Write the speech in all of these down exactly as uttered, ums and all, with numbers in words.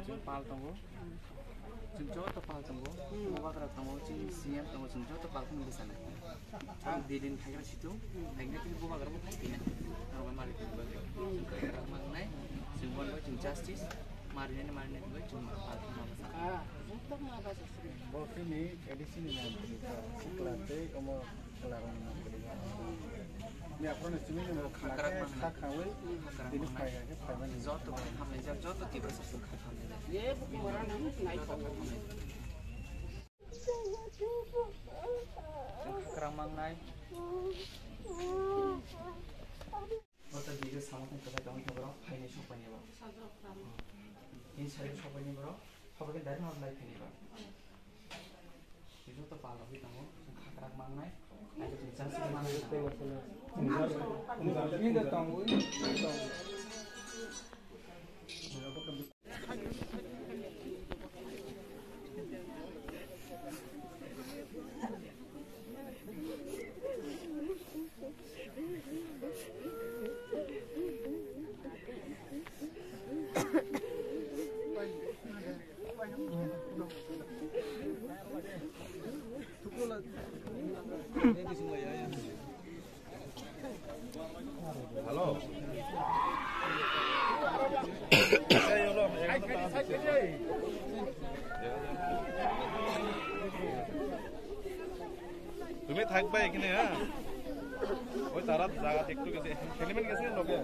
Chwng pal tongo. Chwng joto pal tongo. Bubagra tongo, chini C M tongo, chwng joto pal phano bwchanai. Ang Delhi ni phaigra situ, phaigra khe bubagra bo phai phina. Norok bai malik ni bagwi. Chwng kaigra mangnai, chwng bon bai chwng justice, marinani marinani bai chwng pal phano bwchanai. Bo chini A D C ni nang, sikla tei omo. Khakrak mangnai. Khakrak mangnai. Joto khe hamlaijak, joto Tiprasa song kha hamlaijak. Joto kha hamlaijak. Khakrak mangnai. Joto video samung tong kwthai tongwi tong rok, phaini sok paini bo. Ini sari sok paini borok, sok paini dari nang lai phaini ba. Joto pal rok tongo, khakrak mangnai, ai to chang sing mangnai. Ini tongo, ini tongo. Hello. তুমি থাকবা এখানে, হ্যাঁ? ওই তারা জায়গা একটু গেছে, সেলিমেন গেছে লগে।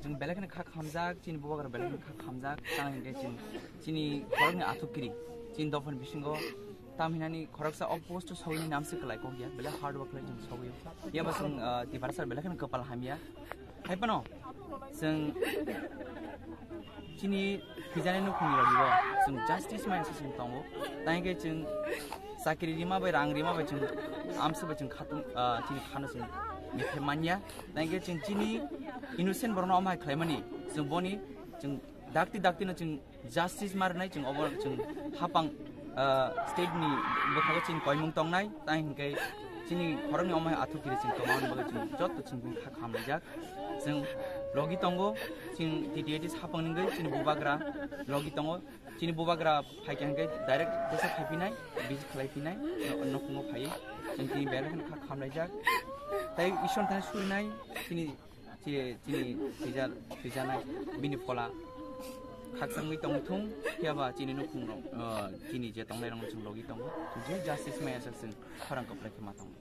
Chwng belai kheno kha khamjak, chini bubagra belai kheno kha khamjak, tamo hinkhe chini, chini khoroknwi athukiri, chini dophani bisingo tam hinani khoroksa o post o sogwini namse kwlai kok ya, belai hard work khlai chwng sogwi. Yaba chwng, ah, Tiprasa belai kheno kwpal hamya. Hai phano chwng chini thwijani nukhungni rok bo chwng justice maya se chwng tongo. Tamo hinkhe chwng chakri rima bai, rang rima bai chwng amsa bai chwng khatung, ah, chini khano chwng mithai manya. Tamo hinkhe chwng chini innocent borokno omo hai khlaimani chwng boni chwng dakti dakti no chwng justice ma rwnai chwng obo chwng hapang, ah, state ni bwkhago chini koimung tongnai, tamo hinkhe chini khoroknwi omo hai athukiri chwng tongmani bagwi chwng joto chwng kha khamlaijak. Chwng logi tongo, chwng T T A D hapang nungwi chini bubagra logi tongo. Chini bubagra phaikha hinkhe direct teisa khaiphinai, visit khlaiphinai, no-, nukhungo phaiwi. Chwng chini belai kheno kha khamlaijak. Tai Ishwar thani surinai chini Chini, chini thwijar-, thwijanai bini phola khakchangwi tongthung, phiyaba chini nukhungrok, ah, chini je tongnairokno chwng logi tongo. Chwng justice maya sak chwng khorang kwplai khe ma tongo.